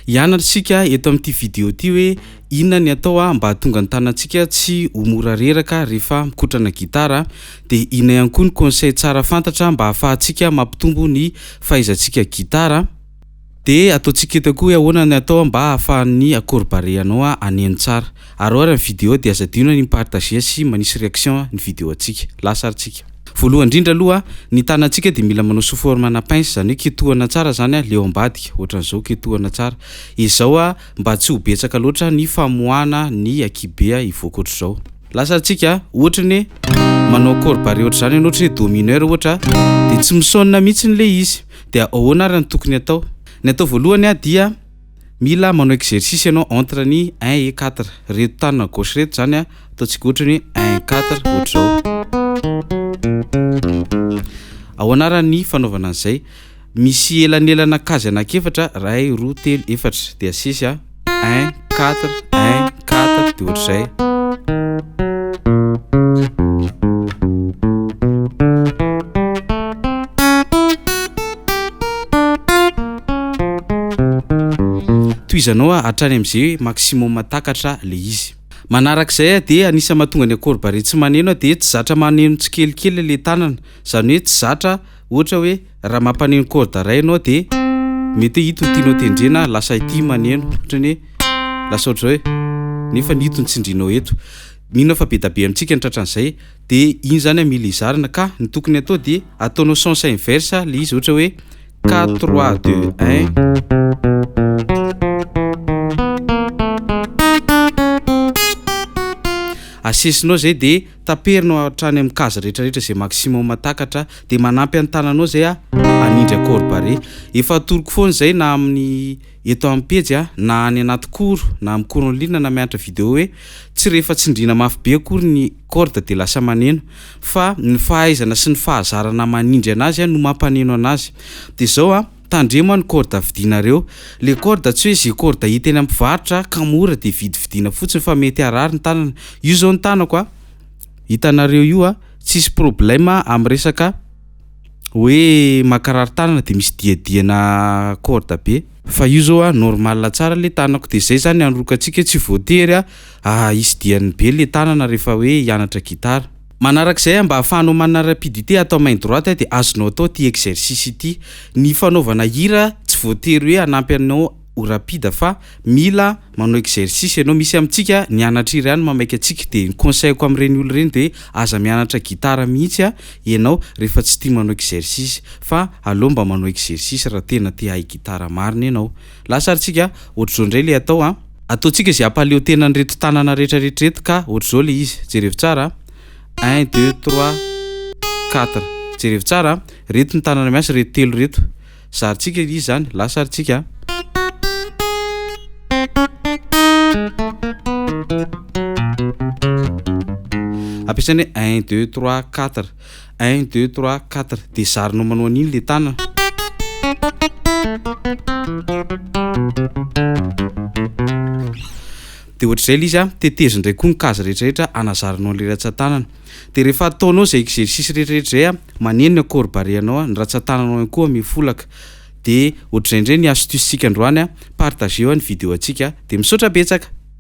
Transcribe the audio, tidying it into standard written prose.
Hianatra isika eto amin'ity vidéo ity hoe inona ny atao mba hahatonga ny tanantsika tsy ho mora reraka rehefa mikotrana gitara dia inona ihany koa ny conseil tsara fantatra mba hahafahantsika mampitombo ny fahaizantsika gitara. Dia ataontsika eto koa hoe ahoana ny atao mba hahafahan'ny accord barré anao haneno tsara. Ary raha ohatra ny vidéo dia aza adino ny mi-partager sy manisy réaction ny vidéo antsika. Lasa ary tsika. Voalohany indrindra aloha, ny tanantsika dia mila manao sous forme ana pince, izany hoe ketohana tsara zany le ao ambadika, ohatran'izao ketohana tsara. Izao mba tsy ho betsaka loatra ny famoahana ny ankihibe hivoaka ohatr'izao. Lasa ary tsika, ohatra ny hoe manao accord barré ohatr'izany ianao, ohatra hoe do mineur ohatra, dia tsy mi-sonne mihitsy le izy. Dia ahoana ary no tokony atao? Ny atao voalohany dia mila manao exercice ianao entre ny un et quatre. Reto tanana gauche reto zany a, ataontsika ohatra ny hoe un quatre ohatr'izao. Ahoana ary ny fanaovana an'izay? Misy elanelana case anankiefatra, ray, roa, telo, efatra, dia asesy a, un, quatre, un, quatre, dia ohatr'izay. Tohizanao hatrany am'zay maximum takatra le izy. Manarak'izay dia anisan'ny mahatonga ny accord barré tsy maneno dia tsy zatra maneno tsikelikely le tanana, zany hoe tsy zatra ohatra hoe raha mampaneno corde iray ianao de mety hoe ito no tianao tendrena lasa ity maneno, ohatran'ny hoe lasa ohatr'izao hoe nefa ny ito no tsindrianao eto. Mino aho fa be da be amintsika ny tratran'izay de iny zany mila izarina ka ny tokony atao de ataonao sens inverse le izy ohatra hoe quatre, trois, deux, un. Asesinao zay de taperinao hatrany amin'ny case rehetrarehetra zay maximum takatra de manampy an'ny tananao zay a hanindry accord barré. Efa atoroko foana zay na amin'ny eto amin'ny pejy a na any anaty cours na amin'ny cours en ligne na mianatra vidéo hoe tsy rehefa tsindriana mafy be akory ny corde de lasa maneno fa ny fahaizana sy ny fahazarana manindry anazy a no mampaneno anazy. De zao a, tandremo ny corde vidianareo, le corde tsy hoe zay corde hita eny am'mpivarotra ka mora de vidividiana fotsiny fa mety harary ny tanana. Io zao ny tanako a, hitanareo io a, tsisy problème am'resaka hoe mankarary tanana de misy diadiana corde be fa io zao a normal tsara le tanako de zay zany anoroka antsika hoe tsy voatery a hisy diany be le tanana rehefa hoe hianatra gitara. Manarak'izay a mba ahafahanao manana rapidité atao main droite de azonao atao ty exercice ity. Ny fanaovana hira tsy voatery hoe hanampy anao ho rapide fa mila manao exercice ianao. Misy amintsika nianatra hira ihany mamaika antsika de ny conseil-ko am'ireny olo ireny de aza mianatra gitara mihitsy a ianao rehefa tsy tia manao exercice fa aleo mba manao exercice raha tena te hahay gitara marina ianao. Lasa ary tsika ohatr'izao indray le atao a, ataontsika zay hampaleo tena an'ireto tanana rehetrarehetra reto ka ohatr'izao le izy, jerevo tsara un, deux, trois, quatre, jerevo tsara reto ny tanana miasa reto telo reto, zarintsika izy zany, lasa ary tsika. Ampiasaina hoe un, deux, trois, quatre, un, deux, trois, quatre de zarinao manao an'iny le tanana. De ohatr'izay le izy a, tetezo indray koa ny case rehetrarehetra anazaranao an'le rantsan-tanana. De rehefa ataonao zay exercice rehetrarehetra zay a, maneno ny accord barré anao a, ny rantsan-tananao ihany koa mifolaka. De ohatr'izay indray ny astuce-ntsika androany a, partageo ny vidéo antsika de misaotra betsaka.